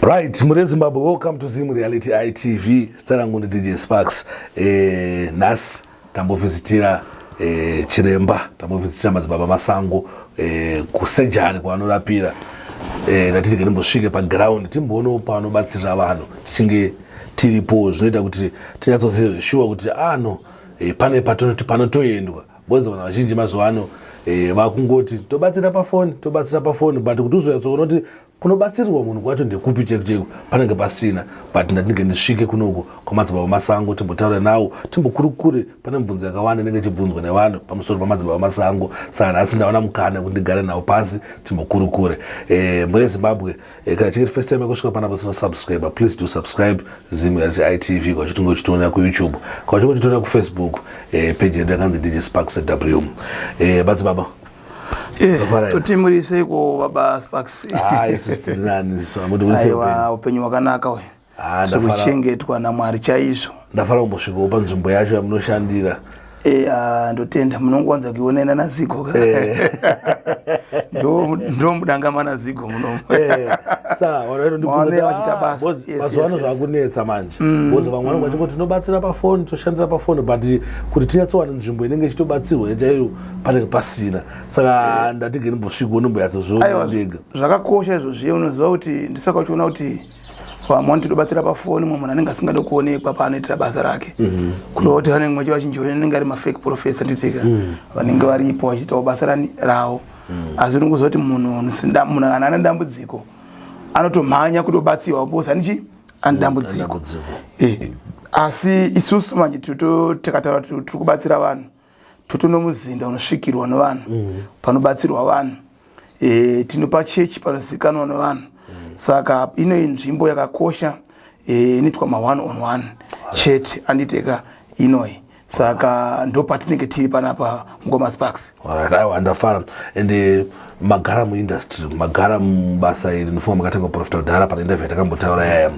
Right, mure Zimbabwe, welcome to Zim Reality ITV. Zita rangu ndi DJ Sparks. Nhasi tambovhizitira chiremba, tambovhizitira madzibaba Masango kusejani kwanorapira. Ndati ndike ndimbosvike paground timboonawo panobatsirira vanhu tichinge tiripo, zvinoita kuti tinyatsoziva sure kuti ano pane panotoendwa, because vanhu vazhinji mazuva ano vakungoti tobatsira pafoni, tobatsira pafoni, but kuti uzonyatsoona kuti kunobatsirirwa munhu kwacho ndekupi cheko cheko, panenge pasina. But ndandinge ndisvike kunoku kwamadzibaba Masango, timbotaura nawo, timbokurukure. Pane mibvunzo yakawanda inenge ichibvunzwa nevanhu pamusoro pamadzibaba Masango, saka nhasi ndaona mukana kuti ndigare navo pasi, timbokurukure. Mune Zimbabwe, kana chinge first time yekusvika panapa usina subscribe, please do subscribe Zim Reality ITV. Kwachitinge uchitoonera kuYouTube, kwachinge uchitoonera kuFacebook, page yedu yakanzi DJ Sparks W. Madzibaba. Toti muri seiko, baba Sparks? Ah, isusu tiri nani. Aiwa, upenyu hwakanaka uyu. Ah, Zvekuchengetwa naMwari chaizvo. Ndafara kumbosvikawo panzvimbo yacho yamunoshandira. Ah, ndotenda, munongowanza kuionena naZigo. Ndo mudanga mana Zigo munomu. Sa Maone vachiita basa. Mazuva ano zvakunetsa manje, because vamwe vanenge vachingoti tinobatsira pafoni, toshandira pafoni, but kuti tinyatsowana nzvimbo inenge ichitobatsirwa chaiyo panenge pasina. Saka ndatige ndimbosvikawo, ndimboyatsozviona ndega. Zvakakosha izvozviye. Unoziva kuti ndisaka uchiona kuti vamwe vanotobatsira pafoni, mumwe munhu anenge asingade kuonekwa paanoitira basa rake, kureva kuti vanenge vachi vazhinji vanenge ari mafake professor nditika, vanenge varipo vachiitawo basa rani ravo. Asi unongoziva kuti munhu kana ane dambudziko anotomhanya kutobatsirwa because anichi ane dambudziko. Dambudziko. Asi isusu manje tikataura kuti tiri kubatsira vanhu, totonomuzinda unosvikirwa nevanhu, panobatsirwa vanhu. Tinopa chechi panozikanwa nevanhu. Saka ino nzvimbo yakakosha, inoitwa ma one on one chete, anditeka inoi. Saka ndo patinenge tiri panapa, mukoma Sparks. Alright, aiwa, ndafara. Ende magara muindustry, magara mubasa iri, ndinofunga makatanga kuprofita kudhara pane interview yatakambotaura yaya.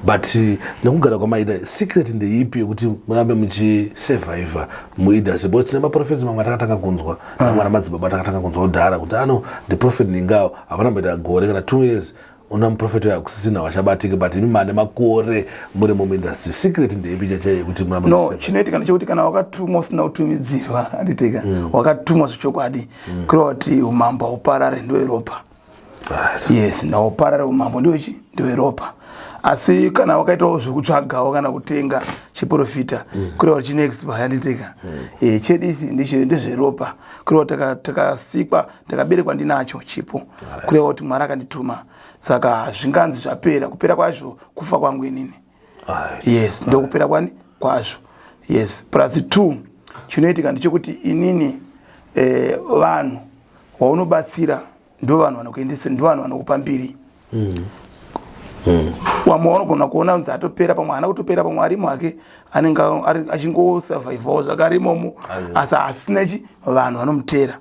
But nekugara kwamaita, secret ndeipi yekuti murambe muchisurviva muindustry? Because tine maprofets mamwe atakatanga kunzwa, namwe ana madzibaba atakatanga kunzwa kudhara kuti ano ndiprophet ningawo, havana mboita gore kana 2 years, una muprofeti uyo hakusisina, vachabatike. But imi mane makore muri muindustry, secret ndeipi chachaiyo yekuti murambe No. muchisurvive? Chinoitika ndechekuti kana wakatumwa usina kutumidzirwa, anditeka, wakatumwa zvechokwadi, kureva kuti umambo hauparare, ndoweropa. Yes, ndauparare, umambo ndewechi ndeweropa. Asi kana wakaitawo zvekutsvagawo kana kutenga chiprofita, kureva kuti chine expire, anditeka. Chedu ichi ndezveropa, kureva kuti takasikwa, ndakaberekwa ndinacho chipo, kureva kuti Mwari akandituma. Saka hazvinganzi zvapera. Kupera kwazvo kufa kwangu inini. Yes, ndokupera kwani kwazvo. Yes, plus two, chinoitika ndechekuti inini, vanhu waunobatsira ndo vanhu vanokuendesa, ndo vanhu vanokupa mbiri. Wamwe vanogona kuona kunzi atopera, pamwe haana kutopera, pamwe arimo hake, anenge achingosurvivawo zvakarimomo, asi asina chi vanhu vanomutera,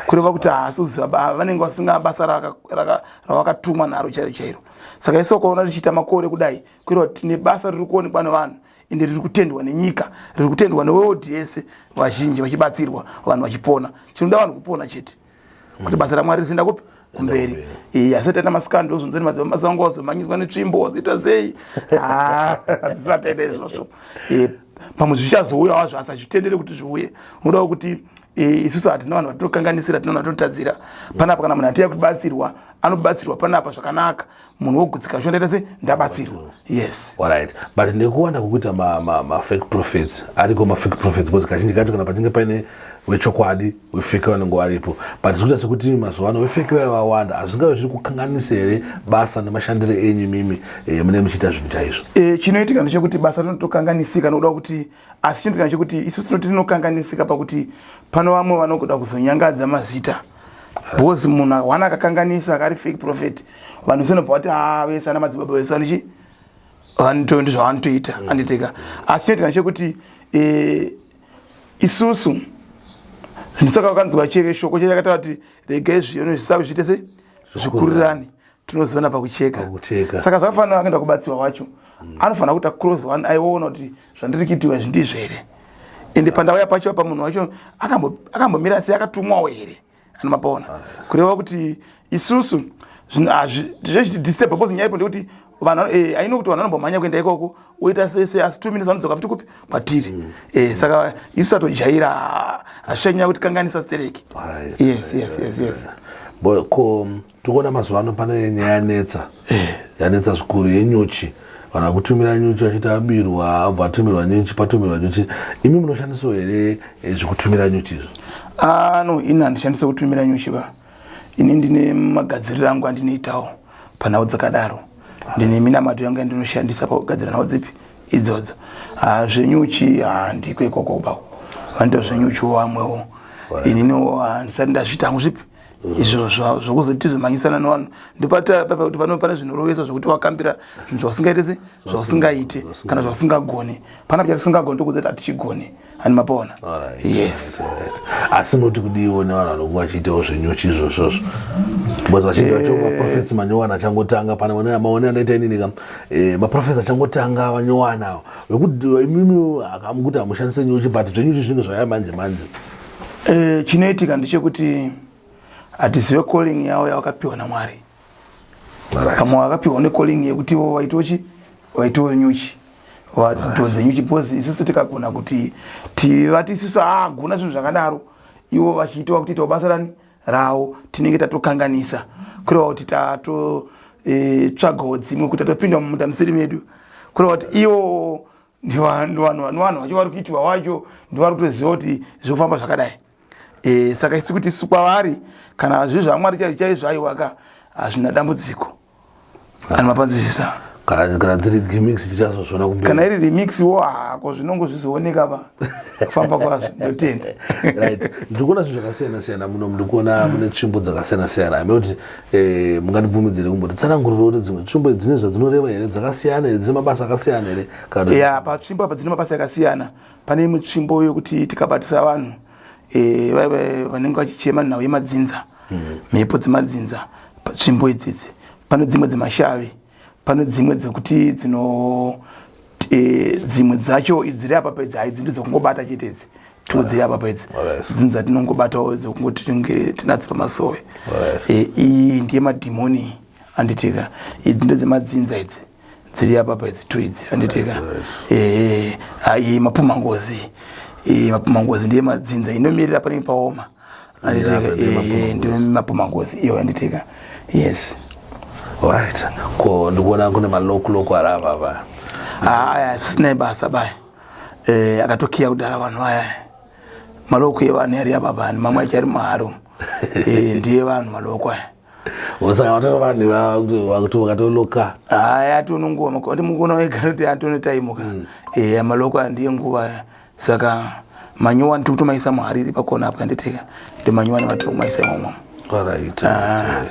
kureva kuti haasi kuziva vanenge vasinga basa ravakatumwa naro chairo chairo. Saka isu wakaona tichiita makore kudai, kureva kuti tine basa riri kuonekwa nevanhu, ende riri kutendwa nenyika, riri kutendwa neworld yese, vazhinji vachibatsirwa, vanhu vachipona. Chinoda vanhu kupona chete, kuti basa raMwari rizienda kupi? Kumberi. Asati aita masikando ozonzoni madzibaba Masango wazomhanyiswa netsvimbo, wazoita sei. Ah, hatisati aita izvozvo. Pamwe zvichazouya wazvo, asi hazvitendere kuti zviuye. Unodawo kuti isusu hatina vanhu vatinokanganisira, tina vanhu vatinotadzira panapa. Kana munhu atiya kubatsirwa, anobatsirwa panapa zvakanaka, munhu wogutsika, zvondaita se ndabatsirwa. Yes. Alright, but nekuwanda kwekuita mafake prophets ariko, mafake prophets, because kazhinji kacho kana pachinge paine wechokwadi, wefake vanenge varipo. But zvikuita sekuti mazuva ano wefake vaiva vawanda. Hazvingave zviri kukanganisa here basa nemashandiro enyu imimi, mune muchiita zvinhu chaizvo? Chinoitika ndechekuti basa rinotokanganisika nokuda kuti, asi chinoitika ndechekuti isusu tinoti rinokanganisika pakuti pano vamwe vanogoda kuzonyangadza mazita, because munhu wana akakanganisa akari fake prophet, vanhu vese vanobva vati a vese ana madzibaba vese vanichi ndizvavanotoita, anditeka. Asi chinoitika ndechekuti isusu ndisaka wakanzwa chere shoko chachakataura kuti regai zviyo nezvisavo zviite se zvikurirani, tinozivana pakucheka. Pakucheka. Saka zvakafanira akaenda kubatsirwa wacho anofanira kuita close one aiona kuti zvandiri kuitiwa izvi ndizvo here, ende pandauya pacho apa munhu wacho akambomira sei, akatumwawo here, anomapaona. Kureva kuti isusu zvezviti disturb, because nyaya ipo ndekuti Vanhu aino kuti vanhu vanombomhanya kuenda ikoko, oita sese, asi 2 minutes vanodzoka futi kupi? Kwatiri. Saka isu tatojaira, hazvichanyanya kuti kanganisa stereki. Yes. Ko tikuona mazuva ano pane nyaya yanetsa, yanetsa zvikuru, yenyuchi. Vanhu vakutumira nyuchi vachiti abirwa, abva atumirwa nyuchi, patumirwa nyuchi. Imi munoshandisawo here zvekutumira nyuchi izvo? Ah, no, ini handishandise kutumira nyuchi ba. Ini ndine magadziriro angu andinoitawo panhau dzakadaro. Ndine minamato yangu yandinoshandisa pakugadzira nhau dzipi idzodzo. Ah, zvenyuchi handiko ikoko ba. Vanoita zvenyuchiwo vamwewo, ininiwo handisati ndazviita hangu zvipi izvo zvokuzoti tizomhanyisana nevanhu. Ndopata kuti pano pane zvinorovesa zvokuti wakambira zvinhu zvausingaite, se zvausingaite kana zvausingagoni. Pana chatisingagoni, tokuudza kuti hatichigoni. Hani mapaona? Yes. Right. Asi noti kudiwo nevanhu vanonge vachiitawo zvenyuchi izvozvozvo, because vazhinji vacho maprofets manyowana achangotanga. Pane maone andaita inini ka, maprofets achangotanga vanyowana vekuti imimi akamukuti hamushandise nyuchi, but zvenyuchi zvinenge zvaya manje manje. Chinoitika ndechekuti hatizive calling yavo yavakapiwa naMwari. Pamwe vakapiwa necalling yekuti ivo vaitewo chi, vaitewo nyuchi, vadhonze nyuchi, because isusu tikagona kuti tivati isusu haagona zvinhu zvakadaro, ivo vachiitawo kutoitawo basa rani ravo, tinenge tatokanganisa, kureva kuti tatotsvagawo dzimwe, kuti tatopinda mumunda musiri medu, kureva kuti ivo ndivanhu vacho vari kuitiwa wacho ndivari kutoziva kuti zvofamba zvakadai. Saka isi kuti isu kwavari kana zviri zvaMwari chaizvo chaizvo, aiwaka, hazvina dambudziko. Ani mapanzwisisa? Kana dziri gimmicks tichazozviona kumberi. Kana iri remix wo, hako zvinongozvizooneka pa kufamba kwazvo. Ndotenda. Right, ndiri kuona zvinhu zvakasiyana siyana muno. Ndiri kuona mune tsvimbo dzakasiyana siyana. Ame kuti mungandibvumidzire kumbotitsanangurira kuti dzimwe tsvimbo dzine zvadzinoreva here, dzakasiyana here, dzine mabasa akasiyana here kana Ya, patsvimbo apa dzine mabasa akasiyana. Pane imwe tsvimbo yokuti tikabatisa vanhu vanenge vachichema nhau yemadzinza, mhepo dzemadzinza, tsvimbo idzidzi. Pane dzimwe dzemashavi, pane dzimwe dzekuti dzino dzimwe dzacho dziri apa pedzi, haidzi ndedzekungobata chete idzi two dziri apa pedzi. Dzinhu dzatinongobatawo dzekungoti tinge tinadzo pamasowe. Iyi ndiye madhimoni, anditika? Idzi ndedzemadzinza idzi dziri apa pedzi, two idzi, anditika? Iyi mapumhangozi. Mapumhangozi ndiye madzinza, inomirira panenge paoma, anditika? Ndiyo mapumhangozi iyo, anditika? Yes. Alright, ko ndikuona kune malokuloko ari apa apa. Aya sisina basa baya. Akatokiya kudhara vanhu aya, maloko evanhu ari apa vanhu mamwe acho ari maharo. Ndiye vanhu maloko aya. Saka vatora vanhu vakatoloka? Aya atononguva ndimukuona wega kuti atonotaimuka. Maloko aya ndiye nguva aya. Saka manyowani tiri kutomaisa muhariri pakona apo, anditeka? Ndi manyowani vatiri kumaisa imomo. Alright. Ah,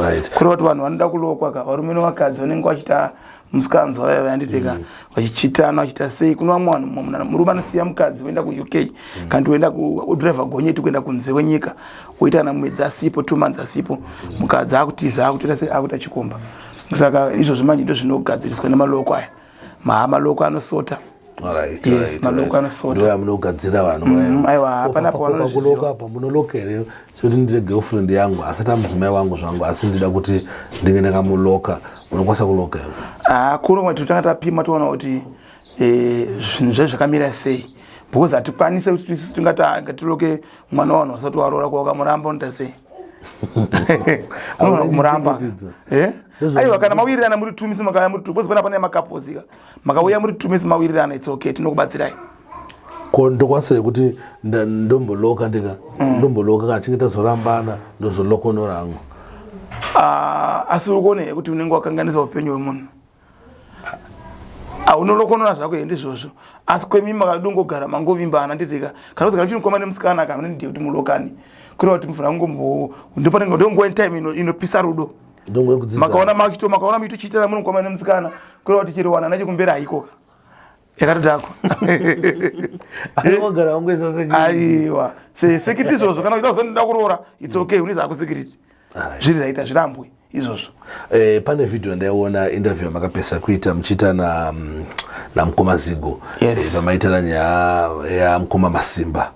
right. Kureva kuti vanhu vanoda kulokwa ka, varume nevakadzi vanenge vachiita musikanzwa vaya, vanditeka, vachichitana, vachiita sei. Kuno vamwe vanhu, murume anosiya mukadzi voenda kuUK, kana kuti voenda kudhiraivha gonyeti kuenda kunze kwenyika, woita kana mwedzi asipo, 2 months asipo, mukadzi akutiza, akutoita sei, akuita chikomba. Saka izvozvo manje ndo zvinogadziriswa nemaloko aya. Maloko anosota. Yes, maloko anosota. Ndo yamunogadzira vanhu? Aiwa, hapana pavanozviziva. Pakuloka apa munoloka here? Sekuti ndine girlfriend yangu, asati amudzimai wangu zvangu, asi ndida kuti ndinge ndakamuloka, munokwanisa kuloka here? Ah, kuno kwati totanga tapima, toona kuti zvinhu zvacho zvakamira sei, because hatikwanise kuti isusu tingati ngatiloke mwana wavanhu vasati waroora. Kwa wakamuramba unoita sei? Unogona kumuramba. Chengetedza. Eh? Aiwa, kana mawirirana muri two misi, makauya muri two, because pana pane macouples ka, makauya muri two misi mawirirana, it's okay, tinokubatsirai. Ko ndokwanisa kuti ndomboloka ndika ndomboloka, kana chinge tazorambana ndozolokonora hangu? Ah, asi uri kuona here kuti unenge wakanganisa upenyu hwemunhu? Aunolokonora zvako here, ndizvozvo, asi kwemi makadongogara mangovimbana, nditika? Kana kuti kana chiri mukoma nemusikana, kana ndii kuti mulokani, kureva kuti mufanira kungombo ndopanenge ndonguva time inopisa rudo. Ndongokudzidza. Makaona machito, makaona muchitochiitana muri mukoma nemusikana, kureva kuti chero wana nacho kumberi haikoka yakatodhakwa. Anogara wangoisa security. Aiwa, security izvozvo, kana uchida kuzonida kuroora, it's okay, unoisa hako security, zviri raita zvirambwe izvozvo. Pane vhidhiyo yandaiona, interview yamakapesa kuita muchiita na namukoma Zigo. Yes. Pamaitana nyaya yamukoma Masimba.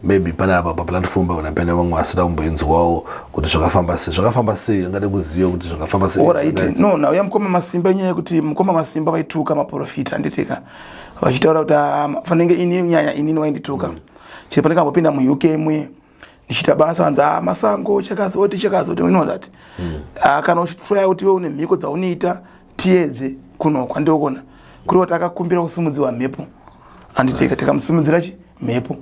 Maybe panapa paplatform paona pane vamwe vasina kumboinzwawo kuti zvakafamba sei, zvakafamba sei. Angade kuziva kuti zvakafamba sei. Alright, no, nauya mukoma Masimba, inyaya yekuti mukoma Masimba vaituka maprofita, handitika, vachitaura kuti, "Ah, fanenge ini nyanya inini vaindituka chero pandikambopinda muUK muye ndichiita basa, hanzi, 'Ah, Masango chakazoti chakazoti.' You know that. Ah, kana uchitraya kuti iwe une mhiko dzaunoita, tiedze kunokwa ndokona kuri kuti akakumbira kusimudziwa mhepo, handitika, tikamusimudzira chi mhepo.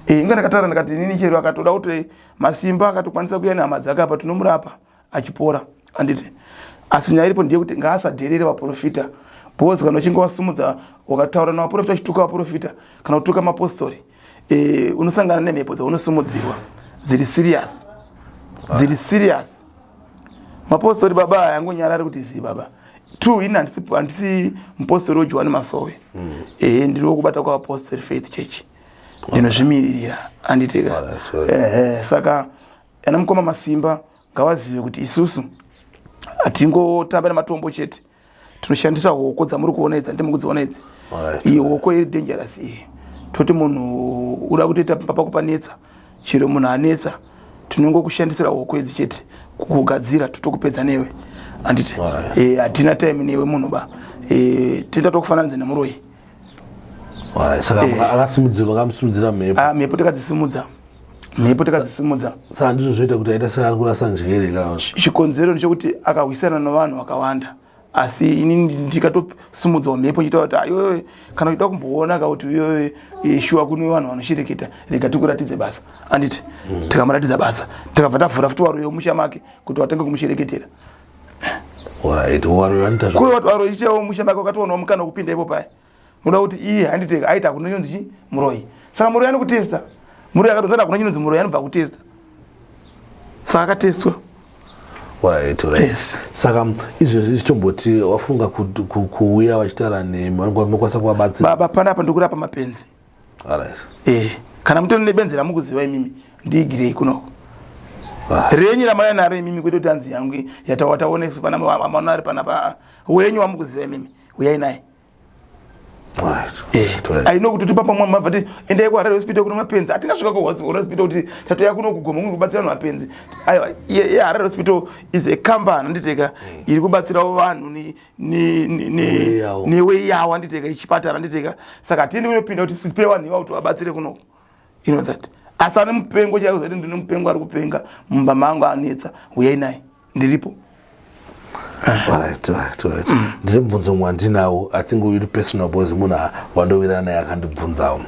Inga ndakataura ndikati inini chero akatoda kuti Masimba akatokwanisa kuuya nehama dzake apa, tinomurapa achipora, handiti. Asi nyaya iripo ndeyekuti ngaasadherere vaprofita, because kana uchinge wasimudza wakataura navaprofita, uchituka vaprofita kana kutuka mapostori, unosangana nemhepo dzaunosimudzirwa dziri serious, dziri serious. Mapostori baba aya angonyarari kuti zii baba. True, ini handisi mupostori weJohani Masowe. Ehe, ndiri wokubata kwaApostle Faith Church, ndinozvimiririra, handitika. Ehe, saka ana mukoma Masimba ngavazive kuti isusu hatingotamba nematombo chete, tinoshandisa hoko dzamuri kuona idzi, handiti mukudziona idzi? Iyi hoko iri dangerous iyi. Toti munhu uda kutoita papa kupanetsa, chero munhu anetsa, tinongokushandisira hoko idzi chete kugadzira, totokupedza newe, handiti. Hatina time newe munhu ba. Toita tokufananidza nemuroyi. Alright, saka akasimudzirwa, akamusimudzira mhepo? Ah, mhepo takadzisimudza, mhepo takadzisimudza. Saka ndizvo zvoita kuti aita seari kurasa njere kana Chikonzero ndechekuti akahwisana nevanhu vakawanda, asi inini ndikatosimudzawo mhepo chiita kuti ayoyo, kana uchida kumboona ka kuti iyoyo shuwa kune vanhu vanoshereketa, rega tikuratidze basa, handiti. Tikamuratidza basa, tikabva tavhura futi waroyo musha make kuti watange kumushereketera. Alright, waro vanoita kuri wati waro ichichawo musha make wakatoonawo mukana wekupinda ipo paya, muda kuti iye handiteka aita hakuna chinonzi chi muroyi. Saka muroyi anokutesta, muroyi akatozati hakuna chinonzi muroyi, anobva kutesta, saka akatestwa. Alright. Yes. Saka izvezvi ichitomboti wafunga kuuya vachitaura nemi, munokwanisa kuvabatsira? Baba, panapa ndikurapa mapenzi. Kana mutori nebenzi ramukuziva imimi, ndiigirei kunoko renyu ramauya naro imimi, kwete kuti hanzi yangu yatawataonesu pana maona ari panapa. Wenyu wamukuziva imimi, uyai naye. Aino kuti tipa pamwe mabva ti endai kuHarare Hospital kuno mapenzi, hatingasvika kuHarare Hospital kuti tatoya kuno kugoma kuri kubatsira vanhu mapenzi. Aiwa, yeHarare Hospital is a company, handiteka, iri kubatsirawo vanhu Neway yawo. Neway yawo, handiteka, ichipatara, handiteka. Saka hatiendi kunopinda kuti sipe vanhu ivavo kuti vabatsire kunoko, you know that. Asi ane mupengo chaiko zati ndine mupengo ari kupenga mumba mangu anetsa, uyai naye, ndiripo. Alright. Ndine mubvunzo mumwe wandinawo. I think uri personal because munhu wandowirana naye akandibvunzawo,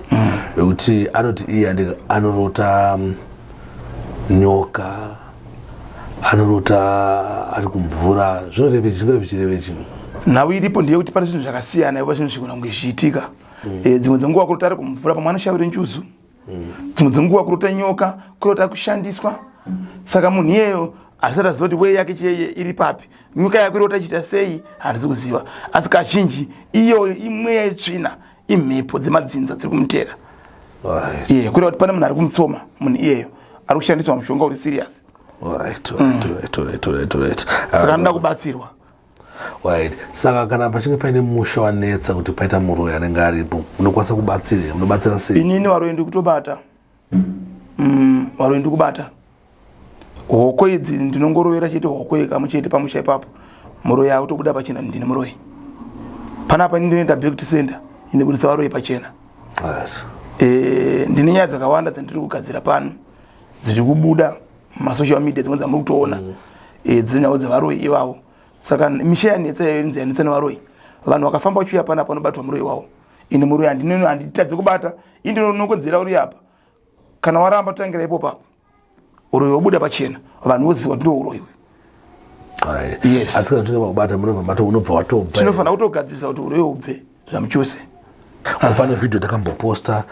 wekuti anoti iye anorota nyoka, anorota ari kumvura. Zvinoreve zvinge zvichireve chii? Nhau iripo ndeyekuti pane zvinhu zvakasiyana ipo, zvinhu zvikona kunge zvichiitika. Dzimwe dzenguva kurota ari kumvura, pamwe anoshavira njuzu. Dzimwe dzenguva kurota nyoka, kurota kushandiswa. Saka munhu iyeyo asati aziva kuti wei yake chiyeye iri papi, nyoka yako irota ichiita sei, handisi kuziva. Asi kazhinji iyoyo imweya yetsvina, imhepo dzemadzinza dziri kumutera. Iye kureva kuti pane munhu ari kumutsoma, munhu iyeyo ari kushandiswa mushonga uri serious. Saka anoda kubatsirwa. Right. Saka kana pachinge paine musha wanetsa kuti paita muroyi anenge aripo, munokwanisa kubatsira here? Munobatsira sei? Inini varoyi ndikutobata, varoyi ndikubata. Hoko idzi ndinongorovera chete, hoko yekamwe chete pamusha ipapo, muroyi akutobuda pachena, ndine muroyi panapa. Ini ndinoita back to sender, inobudisa varoyi pachena. Ndine nyaya dzakawanda dzandiri kugadzira pano dziri kubuda mumasocial media, dzimwe dzamuri kutoona. Dziri nhau dzevaroyi ivavo. Saka misha yanetsa iyoyo inonzi yanetsa nevaroyi, vanhu vakafamba vachiuya panapa vanobatwa muroyi wavo. Ini muroyi handitadzi kubata, ini ndinonokodzera uri apa. Kana waramba, totangira ipo papo, uroyi wobuda pachena, vanhu voziva kuti ndo uroyi uyu. Yes. Asi kana tinge pakubata, munobva mato unobva watobva? Tinofanira kutogadzirisa kuti uroyi ubve zvamuchose. Pane vhidhio takamboposta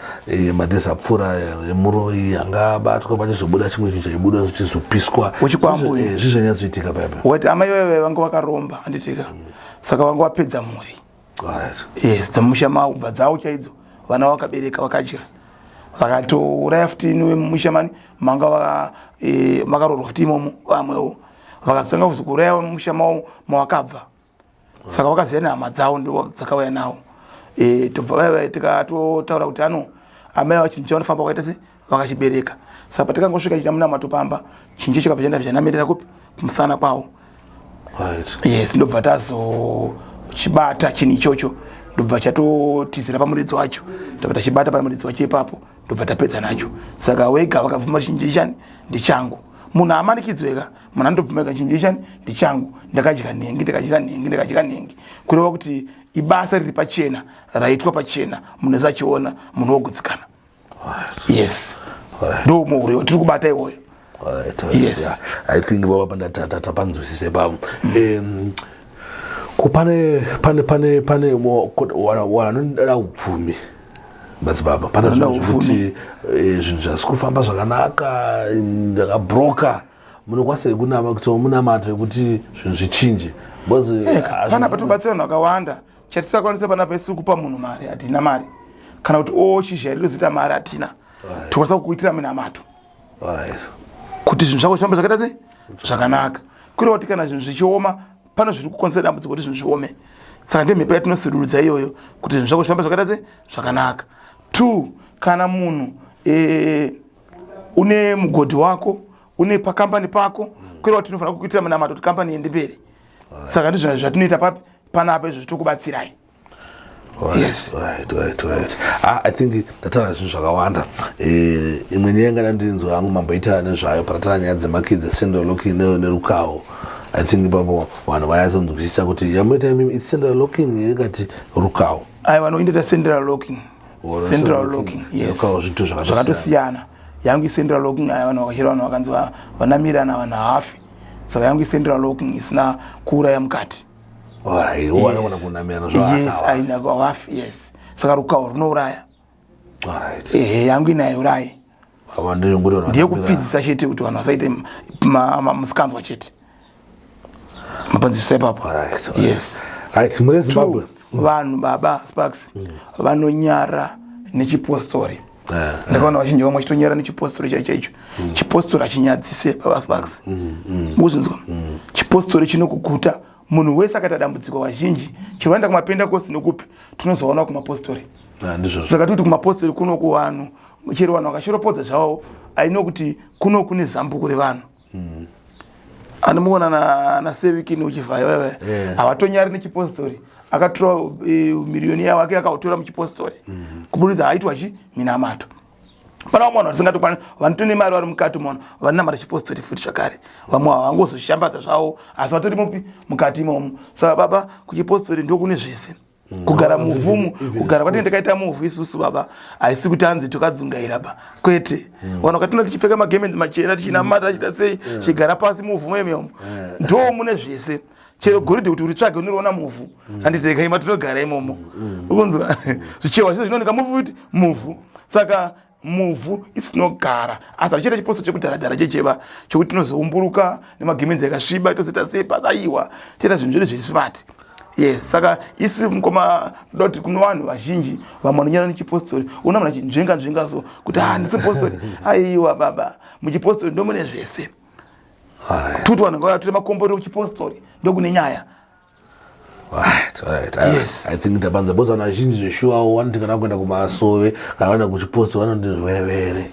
madays apfuura yemuroyi anga abatwa, pachizobuda chimwe chinhu chaibuda chichizopiswa. Wechikwambo. Zvizvanyatsoitika paipa? Wati amai vaive vanga vakaromba, handitika, saka vanga vapedza mhuri. Yes, dzemusha mavo, kubva dzavo chaidzo, vana vakabereka vakadya, vakatouraya futi niwe mumusha mani manga makaroorwa futi imomo, vamwewo vakazotanga kuzokuuraya mumusha mavo mavakabva. Saka vakaziva nehama dzavo ndo dzakauya nawo. Tobva vaiva tikatotaura kuti ano Amai ava chinhu chavanofamba vakaita se vakachibereka. Saka patakangosvika chiita munamato pamba, chinhu chikabva chaenda chanamirira kupi? Kumusana kwavo. Right. Yes, ndobva tazochibata chinhu ichocho, ndobva chatotizira pamuridzi wacho, ndobva tachibata pamuridzi wacho ipapo, ndobva tapedza nacho. Saka wega vakabvuma chinhu chishani ndichangu. Munhu amanikidzweka, munhu anotobvuma ega chinhu chishani ndichangu, ndakadya nhengi, ndakadya nhengi, ndakadya nhengi, kureva kuti ibasa riri pachena, raitwa pachena, munhu wese achiona, munhu wogutsikana. Yes, ndo muhuri tiri kubata iwoyo. Alright, Yes. yeah. I think baba tapanzwisise ipapo. Ko pane vanoda upfumi, madzibaba, pane Vanoda zvinhu zvekuti zvinhu zvasi kufamba zvakanaka, ndakabroka, munokwanisa kunama kuti munamato yekuti zvinhu zvichinje? Because Panapa tobatsira vanhu vakawanda. Chatisakwanisa panapa isi kupa munhu mari, hatina mari, kana kuti o chizhariro zita mari hatina. Tokwanisa kukuitira minamato kuti zvinhu zvako zvifambe zvakaita sei, zvakanaka. Kureva kuti kana zvinhu zvichioma, pano zviri kukonzera dambudziko kuti zvinhu zviome. Saka ndiyo mhepo yatinosidurudza iyoyo kuti zvinhu zvako zvifambe zvakaita sei, zvakanaka. Two, kana munhu une mugodhi wako, une pakambani pako, kureva kuti tinofanira kukuitira munamato kuti kambani iende mberi. Saka ndizvo zvatinoita papi panapa izvo, zvitokubatsirai. Yes. Right. Ah, I think tataura zvinhu zvakawanda. Imwe nyaya ingada ndinzwa hangu mamboita nezvayo patatara nyaya dzemakidzi, central locking nerukawo. I think ipapo vanhu vayatsonzwisisa kuti yamunoita imimi, its central locking ikati rukawo. Aiwa, noindoita central locking. Or central locking, yes. Rukawo zvinhu zvakatosiyana. Zvakatosiyana. Yangu icentral locking aya, vanhu vakachera, vanhu vakanzi vanamirana, vanhu haafi. Saka yangu icentral locking isina kuuraya mukati. Alright, wanogona kunamirana. Yes, aina hawafi, yes. Saka rukawo runouraya. Ehe, yangu inaiurayi. Ava ndeyongoti vanhu Ndeyekupfidzisa chete kuti vanhu vasaite musikanzwa chete, mapanzwisisa ipapo? Alright. Yes. Right, mune Zimbabwe. Two, vanhu, baba Sparks, vanonyara nechipostori. Ndakaona vazhinji vamwe vachitonyara nechipostori chaicho chaicho. Chipostori hachinyadzise, baba Sparks, mukuzvinzwa? Chipostori chinokuguta munhu wese akaita dambudziko. Vazhinji chero vaenda kumapendakosti nekupi, tinozoona kumapostori. Ah, ndizvozvo. Saka toti kumapostori kuno kuvanhu, chero vanhu vakashoropodza zvavo, aino kuti kuno kune zambuko revanhu anomuona nasevikini uchivhayo wewe. Havatonyari nechipostori. Akatora miriyoni yavo ake, akautora muchipostori kuburikidza aitwa chi minamato. Pana vamwe vanhu vatisingatokwani, vanotone mari vari mukati umono, vanonamata chipostori futi zvakare. Vamwe havangozoshambadza zvavo, asi vatori mupi mukati imomo. Saka baba, kuchipostori ndokune zvese. Kugara muvhumu, Even kugara kwatinenge takaita muvhu isusu, baba, haisi kuti hanzi tokadzungaira ba, kwete. Vanhu vakatona tichipfeka magemenzi machena, tichinamata, tichita sei, chigara pasi muvhu memeomo, ndo mune zvese. Chero goridhe kuti uritsvage, unoriona muvhu, handiteka ima tinogara imomo. Ukunzwa zvichewa zvese zvinooneka muvhu, kuti muvhu. Saka muvhu isinogara, asi hachiita chiposto chekudharadhara checheva chokuti tinozoumburuka nemagemenzi akasviba, tozoita sei pasi. Aiwa, toita zvinhu zvedu zviri smart, yes. Saka isi mukoma, ndoda kuti kuno vanhu vazhinji vamwe vanonyara nechipostori, una munhu achinzvenga nzvenga so kuti ha ndisipostori. Aiwa baba, muchipostori ndomune zvese. Tuti vanhu ngavavatore makombori kuchipostori, ndokune nyaya. Right. Yes. I think tapanza, because vanhu vazhinji zveshuwawo vanoti kana kuenda kumasove, kana vaenda kuchiposto, vanoti zverevere.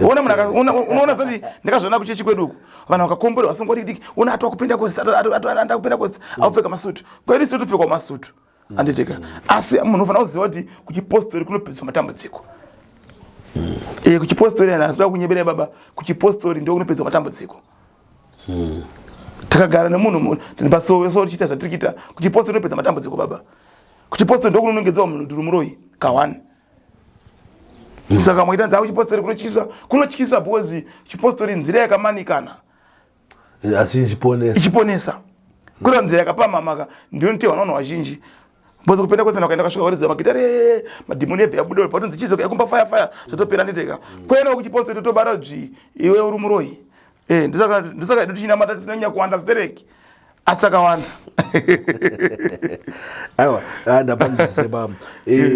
Ona munhu unoona sati ndakazviona kuchechi kwedu uku, vanhu vakakomborerwa vasingwa diki, una atwa kupenda kosti, anda kupenda kosti, akupfeka masutu. Kwedu isu topfekwa masutu, anditeka. Asi munhu unofanira kuziva kuti kuchipostori kunopedzwa matambudziko. Kuchipostori, ana asida kunyebera baba, kuchipostori ndo kunopedzwa matambudziko. Takagara nemunhu pasowe so tichiita zvatiri kuita, kuchipostori kunopedza matambudziko baba. Kuchipostori ndo kunonongedzewa munhu kuti uri muroyi ka1. Saka mwaita nzaa, kuchipostori kunotyisa, kunotyisa because chipostori nzira yakamanikana. Asi ichiponesa. Ichiponesa. Kureva nzira yakapamhamaka ndinotehwa navanhu vazhinji, because kupenda kwese wakaenda kasvika waridza magitare, madhimoni ebve abuda, vatonzi chidzoka yakumba, fire fire, zvotopera, nditeka. Kwena kuchipostori tobara dzvi, iwe uri muroyi. Ndosaka edu tichinamata tisina kunyanya kuwanda stereki, asi takawanda. Aiwa, ndapanzwisise baba.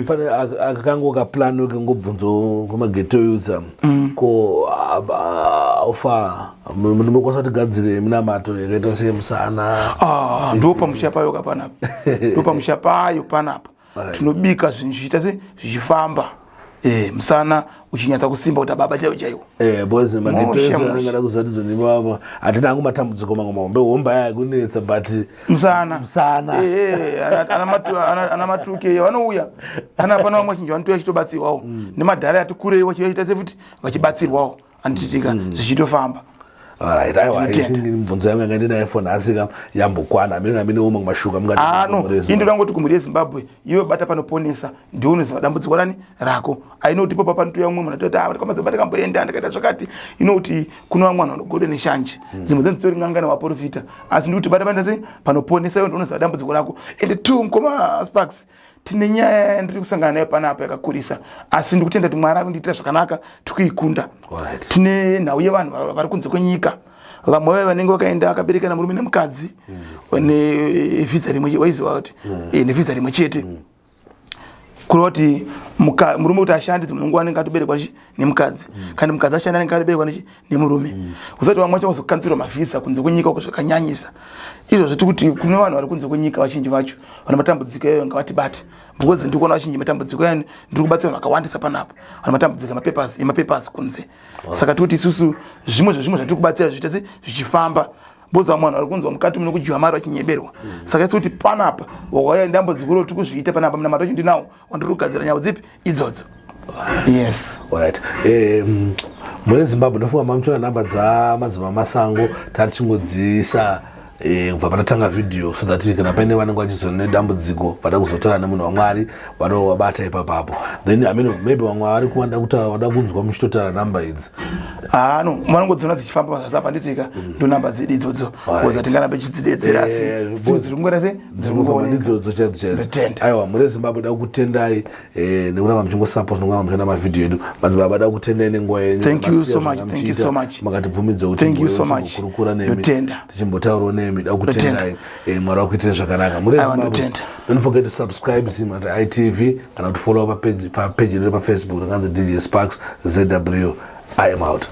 Pane akango kaplan kengobvunzo kwemageto youth ko aufa munokwanisa tigadzire minamato yakaita semusana? Ah, ndo pamusha payo ka panapa, ndo pamusha payo panapa. Tinobika zvinhu zvichiita se zvichifamba. Eh, musana uchinyatsa kusimba kuti ababa chaiwo chaiwo. Eh, boys magetoes anenge ada kuziva kuti zoni baba hatina hangu matambudziko mamwe mahombe hombe aya kunetsa but musana musana eh, eh ana matuke vanouya ana pana vamwe vachinji vanotouya chitobatsirwawo nemadhara ati kurei vachiita sefuti vachibatsirwawo andichitika zvichitofamba. Alright, aiwa, I think mibvunzo yangu yanga ndinayo for nhasi ka yambokwana. Amene amene omwe mashuka mungati. Ah no, ini ndoda ngoti kumhuri yeZimbabwe iwe bata panoponesa ndiwe unoziva dambudziko rani rako. I know kuti ipopa panotouya umwe munhu atoti ah ndikamadzibaba ndikamboenda ndikaita zvakati. You know kuti kune vamwe vanhu vanogodo neshanje. Dzimwe dzenyu dzitori n'anga nevaporofita. Asi ndikuti bata panoita sei panoponesa iwe ndiwe unoziva dambudziko rako. And two mukoma Sparks tine nyaya yandiri kusangana nayo panapa yakakurisa asi ndikutenda kuti Mwari akundiitira zvakanaka tikuikunda. Alright. Tine nhau yevanhu vari kunze kwenyika vamwe vaye vanenge vakaenda vakaberekana murume nemukadzi nevhisa rimwe waiziva kuti nevhisa rimwe chete kureva kuti murume kuti ashande dzimwe nguva anenge atoberekwa nemukadzi kana mukadzi ashande anenge atoberekwa nemurume usati vamwe vacho vazokanzirwa mavhisa kunze kwenyika uko zvakanyanyisa izvozvo tiri kuti kune vanhu vari kunze kwenyika vazhinji vacho vane matambudziko iyoyo ngavatibate because ndiri kuona vazhinji matambudziko ayani ndiri kubatsira vanhu vakawandisa panapa vane matambudziko emapapers emapapers kunze saka tiri kuti isusu zvimwe zvezvimwe zvatiri kubatsira zviite se zvichifamba because vamwe vanhu vari kunzwa mukati muno kudyiwa mari vachinyeberwa saka isi kuti panapa wakauya dambudziko iro tiri kuzviita panapa munamato wacho ndinawo wandiri kugadzira nhau dzipi idzodzo. Yes. Alright. Mune Zimbabwe ndofunga mamuchiona namba dzamadzibaba Masango tari tichingodziisa kubva patatanga vhidhiyo so that kana paine vanenge vachizona nedambudziko vada kuzotaura nemunhu waMwari vanovabata ipapapo. Then I mean, maybe vamwe vari kuwanda kutaura vada kunzwa muchitotaura namba idzi. Ah no, vanongodziona dzichifamba pazasi apa nditika ndo namba dzedu idzodzo because hatingarambe tichidzidedzera asi dziri kungoita se dziri kungofamba ndidzodzo chaidzo chaidzo. Ndotenda. Aiwa, mune Zimbabwe da kutendai nekuramba muchingosapota nekuramba muchiona mavhidhiyo edu. Madzibaba, da kutendai nenguva yenyu. Thank you Masiya so much, zvanga thank you muchiita, so much. Makatibvumidza kuti Thank you so much. timbokurukura nemi, Ndotenda. tichimbotaurawo nemi. Da kutendai. Mwari wakuitire zvakanaka mune Aiwa, Zimbabwe. ndotenda. Don't forget to subscribe Zim at ITV kana kuti follow papage yedu paFacebook rakanzi DJ Sparks ZW. I am out.